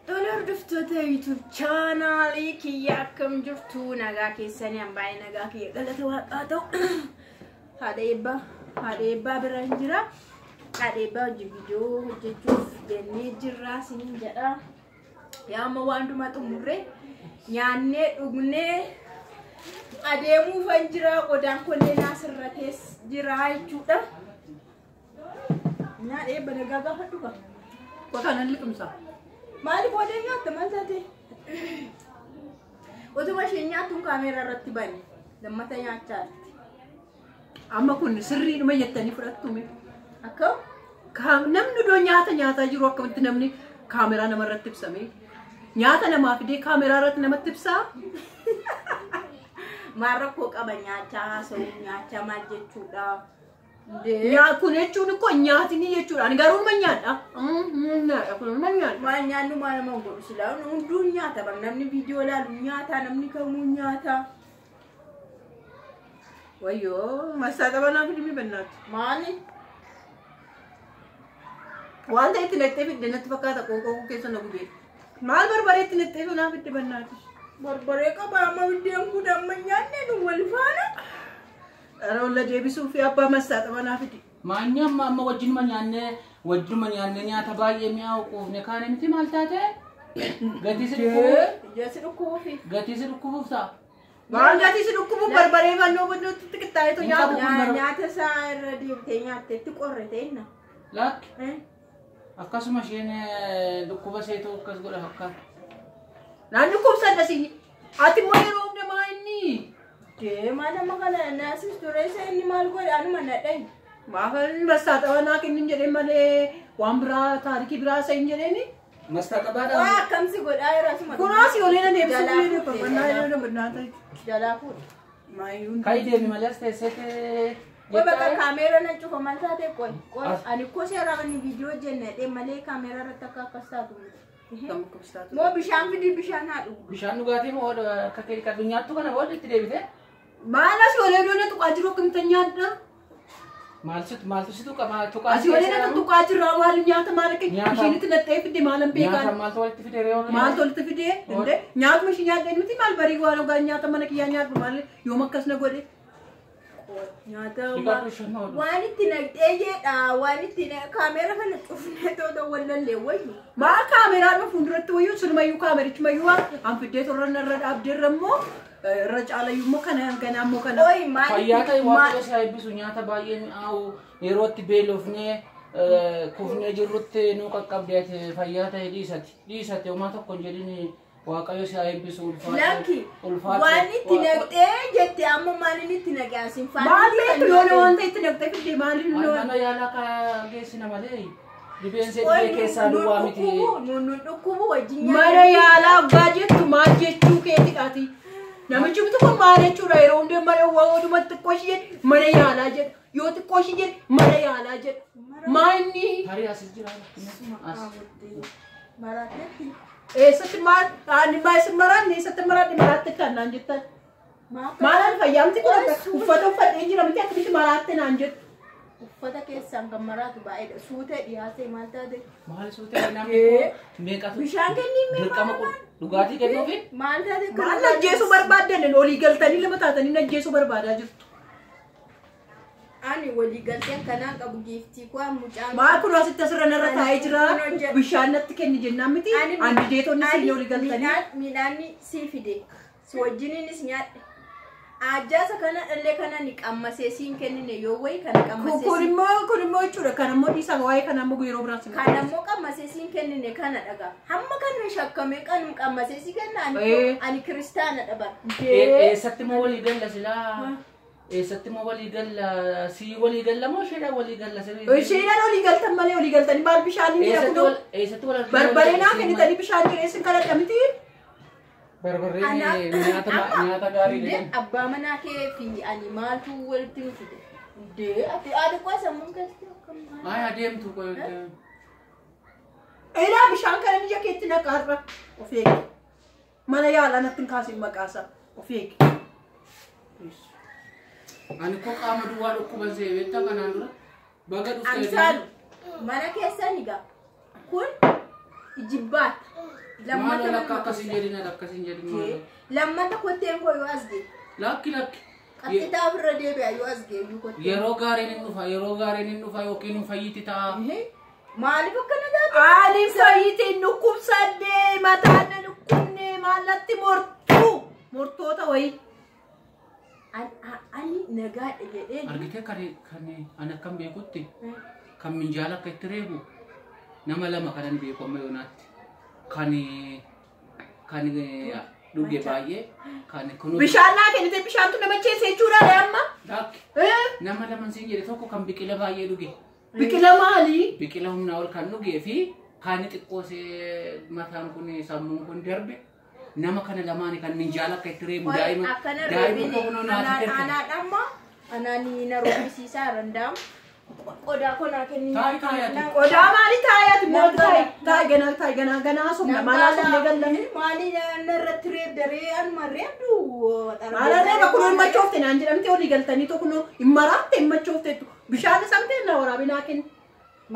Tole hordoftoota YouTube chaanaalii kiyya akkam jirtu nagaa keessanii an baay'ee nagaa kiyya galata waaqaa ta'u. Haadha eebbaa bira hin jira. Haadha eebbaa hojii viidiyoo hojjechuuf jennee jirra isiniin jedha. Yaa amma waan hundumaa xumurree nyaannee dhugnee adeemuufan jira qodaan kollee naasirratees jira jechuudha. Nyaadha eebba nagaa gaafadhu ka. Qotaan liqimsa. Maali booda nyaatta maal taate? Utuma isheen nyaattuun kaameeraa irratti bane lammata nyaachaa jirti. Amma kun sirriidhuma jettanii fudhattume. Akkam? Namni iddoo nyaata nyaataa jiru akkamitti namni kaameraa namarratti ibsame? Nyaata namaa fidee kaameraa irratti namatti ibsaa? Maal rakkoo qaba nyaachaa haasa'uu nyaachaa maal jechuudha? Kun jechuun koo nyaatni jechuudha. Ani garuu numa nyaadha. Nyaadha kun numa nyaadha. Maal nyaannu maal nama godhu silaa hunduu nyaata bar namni viidiyoo ilaalu nyaata namni kamuu nyaata. Wayyoo masaa qabanaa fidimi bannaatti. Maali? Wanta itti naqxee fidde natti fakkaata qoonqoo keessa na gubee. Maal barbaree itti naqxee naa fidde bannaatti? Barbaree qaba amma biddeen kun amma nyaanne nu wal faana. Dharolla deebisuu fi abbaa masaa qabanaa fidi. Maanyi amma amma wajjinuma nyaannee nyaata baay'ee mi'aawu quufne kaane miti maal taate? Gatii si dhukkubuuf Ija si dhukkubuufi. Gatii si dhukkubuuf ta'a. Maal gatii si dhukkubuuf barbaree fannoo fannootti xixiqqaa'eetu Hin nyaatu. qabu. Nyaata isaa irra deemtee nyaatteetti qorre ta'inna. Lakki akkasuma isheen dhukkuba seetu akkas godha fakkaata. Naan dhukkubsadha si. Ati immoo yeroo hundumaa inni. Deemaa nama kana naasis ture isa inni maal godhe anuma nadhayi. Maafa masaa qabanaa kennin jedhee malee waan biraa taarikii biraa isa hin jedheeni. Mastaa Waa qabaadhaan akkamsi godhaa yeroo asuma. Kunaas yolee na deebisuu Jalaa fi fuute, bannaa jalaa yeroo bannaa Jalaa fuudhe. Maayyuun. Ka'i deemi malee as teessee Qoy bakka kaameera nan cufa maal taate qoy. Qoy As. ani koo seeraa ani viidiyoo hojjenna jedhee malee kaameera irratti akka akkas taatu miti. Kan dhukkubsaatu. Moo bishaan fidii bishaan haa dhugu. Bishaan dhugaatii moo akka kee dhiqadhu nyaattu kana booda itti deebite? Maal asii olee doona tuqaa jiru akkamitti nyaadha? Maaltu si tuqa maal tuqaa? Asii olee na tuqaa jirra maal nyaata maal akka Nyaata. isheen itti naqxee fidde maalan Nyaata beekan? maaltu walitti fide ree? Maaltu walitti fidee? Indee nyaatuma ishee nyaadhe nuti maal barii waan ogaa nyaata mana kiyyaa nyaadhu maal yoom akkas na godhe? Nyaata Dhiqadhu isheen oolu. waan itti naqxee jedha waan itti kaameera kana cufnee toota wallallee wayyu. Maal kaameeraadhuma fuulduratti wayyuu sunumayyuu kaamerichumayyuu an fiddee torra narra dhaabdeerra immoo irra caalayyuu immoo kana ganaa immoo kana. Qoy maal Fayyaa ta'e waaqayyo si haa eebbisu nyaata baay'ee mi'aawu yeroo itti beelofnee kufnee jirrutti nu qaqqabdee ati fayyaa ta'e dhiisati dhiisati homaa tokko hin jedhin waaqayyo si haa eebbisu ulfaadhu. Lakki Ulfaadhu. waan itti naqxee jette amma maaliin itti naqee asiin Maal beektu yoona wanta itti naqxee fidde maaliin Maal loon? mana yaalaa ka geessina malee dhibeen see dhibee keessaa duwwaa miti. Nu dhukkubu wajjin Mana yaalaa abbaa jettu maal jechuu keetidhaati. Namichi kun maal jechuudha yeroo hundee mana waanuma xiqqoo ishee jedhe mana yaalaa jedha. Yoo xiqqoo ishee jedhe mana yaalaa jedha. Maa inni Tarii asis jira. As. Maraatetti. Eessatti maal ani maa isin maraanne eessatti maraanne maraatte kan naan jettan. Maalaan fayyaamti kun akka uffata uffadhee jira miti akkamitti maraatte naan jettu. Uffata keessaan kan maraatu baay'eedha. Suutee dhiyaatee maal taate? Maal suutee namni kun meeqatu Bishaan kenniin mee dirqama maal dhugaatii kennuufi? Maal taate? Maal ajjeesuu barbaaddan olii galtanii lama taatanii ajjeesuu barbaadaa jirtu. Ani walii galteen kanaan qabu giiftii koo mucaan. Maal kun asitti asirra narra taa'ee jira bishaan natti kenni jennaan miti andi deetonni siin olii galtanii. Midhaan sii fide. Si wajjiniinis nyaadhe. Ajjaasa kana dhallee kana ni qammasee siin kennine yoo wayi kana qammasee Kun siin immoo kun immoo jechuudha kan immoo dhiisaa waa'ee kana immoo yeroo biraas. Kan ammoo qammasee siin kennine kana dhagaa. Hamma kana shakkamee kan qammasee si kenna ani ani kiristaana dhabar. Eessatti immoo walii galla silaa? Eessatti immoo walii galla? Sii walii galla moo isheedhaan walii galla? Isheedhaan olii galtan malee olii galtanii maal bishaan hin jira Eessatti kunoo wal eessatti wal argina? barbaree naa kennitanii bishaan jira isin kadhadha miti. Barbarreen nyaata nyaata gaarii dha. Abbaa manaa kee fi ani maaltu walitti nu fide? Dee ati haadha koo sammuun keessatti akkam maal? Ay adeemtu qoy. Ilaa bishaan kana ija keetti naqaarra of eegi. Mana yaalaa natti hin kaasin maqaasaa of eegi. Ani koo qaama duwwaa dhukkuban see beektaa kanaan dura. Baga dhuftee. Amsaalu mana keessan egaa kun ijibbaata. Lammata Maal akka akkas hin jedhin akkas hin jedhin maal. Lammata kotteen koo yoo as ga'e. Lakki lakki. Qaxxitaa ofirra deebi'a yoo as ga'e iyyuu kotteen. Yeroo gaariin hin dhufa yeroo gaariin hin dhufa yookiin hin fayyiti ta'a. Maaliif akkana taate? Ani fayyitiin dhukkubsadhee mataan na dhukkubne maallatti mortuu mortoota wayii. Ani nagaadha jedhee. Argitee kan kan ani akkam beekutti kan minjaala akka itti reebu nama lama kanan beeku amma yoonaatti. Kan kan dhuge baay'ee kan kunuu. Bishaan naa kennite bishaantu nama cheesse jechuudha amma. Lakki nama lama siin jedhe tokko kan biqila baay'ee dhuge. Biqila maalii? Biqila humnaa ol kan dhugee fi kan xiqqoo see mataan kun sammuun kun darbe nama kana lamaani kan minjaala akka itti reebu daa'ima Akkana daa'ima kunoo naati terkee. Anaan amma anaan na roobisiisaa danda'amu. Qodaa konaa kenni. Taayi taayi ati. Qodaa maalii taayaati? Maal taayi? Taayi ganaa taayi ganaa ganaa somna maalaa somne gallame. Maali narratti reebdaree anuma reebdu. Maala reeba kunoo hin machoofte naan jedhamte olii galtanii tokko kunoo hin maraatte hin choofteettu. Bishaan samtee na waraabee naa kenni.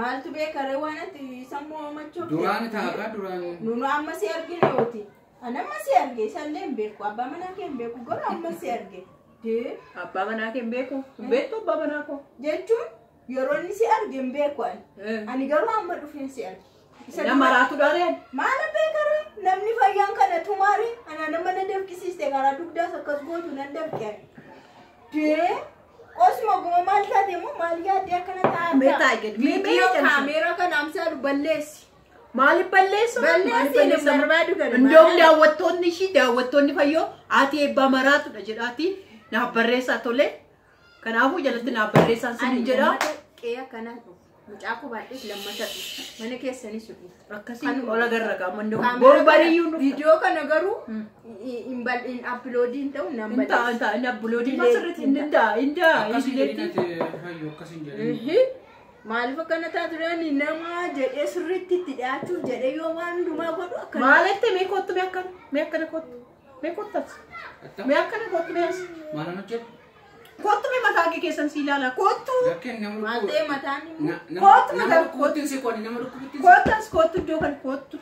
Maaltu beekaree waan ati sammuu machoofte. Duraan taakaa duraan. Nunu amma si argine yooti. Ani amma si arge isallee hin beeku. Abbaa manaa kee hin beeku garuu amma si arge. Dee Abbaa manaa kee hin beeku. Hin beektu abbaa manaa koo. jechuun yeroo inni si arge hin beeku ani. Ani garuu amma dhufeen si arge. Na maraatu dhaareen. Maala beekaree namni fayyaan kana tumaare ana nama na dafqisiiste karaa dugdaas akkas gootu nan dafqe ani. Dee osuma guma maal taate immoo maal yaaddee akkana taa'aa? Mee taa'i gadi. Mee mee Viidiyoo calisi. kaameeraa kana amsaalu balleessi. Maaliif balleessu? Balleessi hin barbaadu kana. Indoom daawwattoonni ishii daawwattoonni fayyoo ati eebbaa maraatudha jedhaati naaf barreessaa tole. Kanaafuu jalatti naaf barreessaan sin jedha. Qe'ee akkanaa dhufu. Mucaa koo baadhees lammata dhufu. Mana keessanis dhufu. Akkasii ol agarra qaamannoo. Boru bariyyuu nuuf. Viidiyoo kana garuu hin appiloodiin ta'u nan Hin ta'a hin ta'a inni abbuloodii masirratti hin ta'a hin ta'a Akkas hin jedhin ati fayyoo akkas hin jedhin. Maaliif akkana taatu ani nama jedhee sirriitti itti dhiyaachuuf jedhee yoo waan hundumaa godhu akkana. Maalitti mee kottu mee akkana mee akkana kottu mee kottas mee akkana kottu mee as Maalaan hojjetu? kottu mee mataa kee keessan si ilaala kottu Lakkeen nama Maal ta'e mataan immoo. Kottu nama mataa- dhukkubittiin si qonni nama dhukkubittiin si. kottas kottu iddoo kana kottu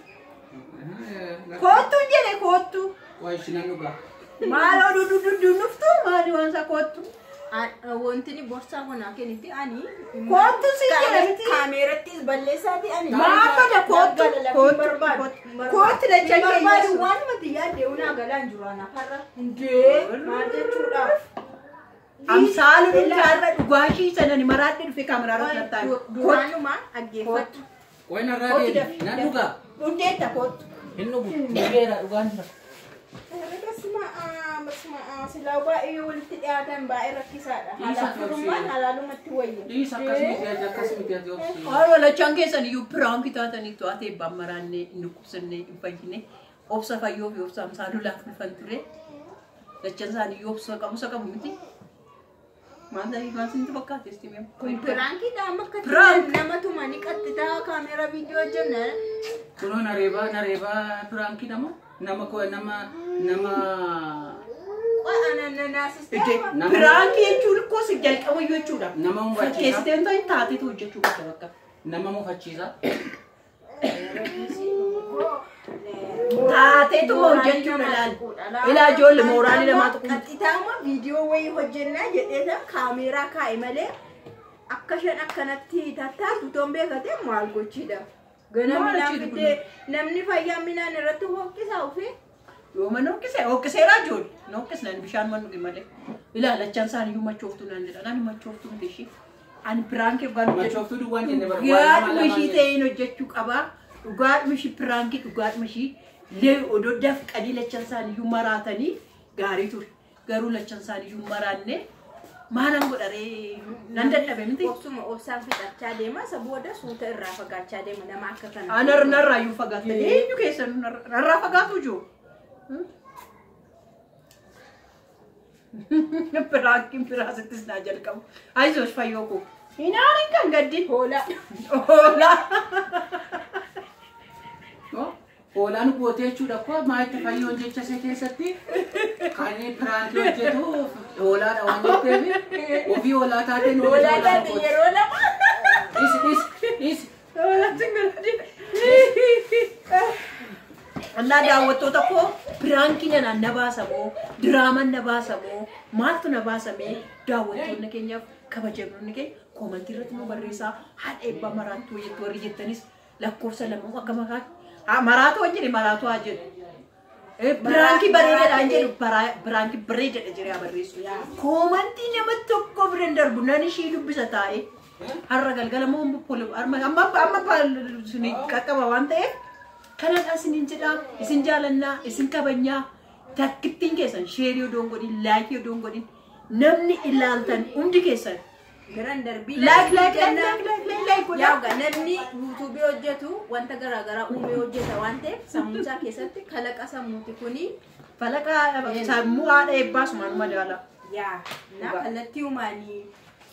kottu hin jedhe kottu Waa ishii nan dhugaa. maal oduu duddu nuftu maali waan isaa kottu Wanti ni borsaa kanaa kenniti ani. Kottu si jedhe miti. Kaameerattis balleessaati ani. Maal bada kottu kottu kottu lachan Barbaadu keessa waan mati yaadde unaa galaan jiru anaaf har'a. Indee maal jechuudhaaf. Amsaalu dhuntaarra dhugaashii sana ni maraadhe dhufe kaameraa irratti taa'e kottu Duraanuma dhaggeeffadhu. Qoy narraa deemi. Nan dhugaa. dhundeetta kottu Hin dhugu. Dhugeera dhugaan jira. Basuma silaa baay'ee walitti dhiyaatan baay'ee rakkisaadha. Dhiisa Halaal halaalumatti wayya. Dhiisa akkas miti ati akkas miti ati obsi. Haala lachaan keessan iyyuu piraankii taataniitu ati eebbaan maraannee hin dhukkubsannee hin fayyine obsa fayyoo fi obsa amsaaluu laaf dhufan ture. Lachaan isaanii iyyuu obsa qabu isa qabu miti. Maal ta'e maal isinitti fakkaate isti mee? Kun piraankiidha amma akka Piraank. nama tumanii qaxxitaa kaameeraa viidiyoo hojjenna. Kunoo nareebaa nareebaa piraankii nama nama koo nama nama Nama- Piraankii jechuun ikkoo si jalqaba iyyuu jechuudha. nama mufachiisa. Fakkeessitee hin ta'in taateetu hojjechuu qabda bakka. Nama mufachiisa. Taateetuma hojjechuudha laal. Ilaa ijoollee mooraalii namaa tuqu. Qaxxitaama viidiyoo wayii hojjennaa jedhee kaameeraa kaa'e malee akka isheen akkanatti tattaatu toon beekate maal gochiidha. Gana Maal midhaan hojjetu fidee namni fayyaa midhaan irratti hooqqisaa ofii. Yoo mana hooqqise hooqqiseera ijoollee. Na hooqqisnaan bishaan man dhuge malee. Ilaa lachaan isaanii iyyuu machooftuu naan jedha. Naan machooftuu miti ishii. Ani piraankii dhugaan hojjedhu. Machooftuu duwwaan jenne bara. Dhugaadhuma ishii ta'een hojjechuu qabaa. Dhugaadhuma ishii piraankii dhugaadhuma ishii lee odoo dafqanii lachan isaanii iyyuu maraatanii gaarii ture. Garuu lachan isaanii iyyuu maraanne maalan godharee nan dadhabe miti. Obsuma obsaan fixachaa deema isa booda suuta irraa fagaachaa deema nama akka kana. Ana narraa iyyuu fagaatte. Eenyu keessan narraa fagaatu jiru? Piraankiin piraasittis naa jalqabu. Ayizosh fayyoo koo. Hinaarin kan gaddin. Hoolaa. Hoolaa. Hoolaan gootee jechuudha koo maalitti fayyoon jecha ishee keessatti kan piraankii hojjetu hoolaadha waan jetteef ofii hoolaa taateen Hoolaa taate yeroo lama. Dhisi dhisi dhisi. Hoolaan singalaa. Innaa daawwattoota koo, prankiin anaan na baasamoo, diraamaan na baasamoo, maaltu na baasamee? Daawwattoonni keenyaaf kabajamtoonni keenya, commentii irratti nu barreessaa. Haadha eebbaa maraattuu jettu warri jettanis lakkoofsa 2 akka maqaa maraatoo hin jedhe, maraatoo haa jedhu. Prankii bareedaadhaan jedhu, prankii bareedaadha jedhee haa barreessu. Commentii nama tokko bira hin darbu, nan ishii dubbisa taa'ee. Har'a galgala moo amma amma qaqqaba waan ta'eef kanadha isiniin jedhaa. Isin jaalannaa, isin kabajnaa. Takkittiin keessan shareii odoo hin godhin, likeii odoo hin godhin, namni ilaaltan hundi keessan Biran darbii. Like, like, like, like, like, like, like godhaa. Yaa egaa, namni YouTubeii hojjetu wanta garaagaraa uumee hojjeta waan ta'eef, sammuu isaa keessatti kalaqa sammuuti kuni. Falaqa sammuu haadha eebbaa sumaan madaala. Yaa na kallattii uumaanii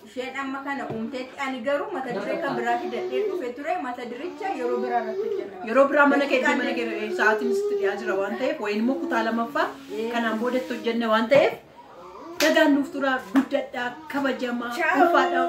isheen amma kana uumteetti, ani garuu mata duree kan biraa fidadhee dhufe ture, mata duricha yeroo biraa irratti hojjenna. Yeroo biraa mana kee sa'aatiin sitti dhiyaa jira waan ta'eef, wayin immoo kutaa lammaffaa kanaan boodatti hojjenna waan ta'eef, nagaan nuuf turaa, guddadhaa, kabajamaa, Ciao. ulfaadhaa.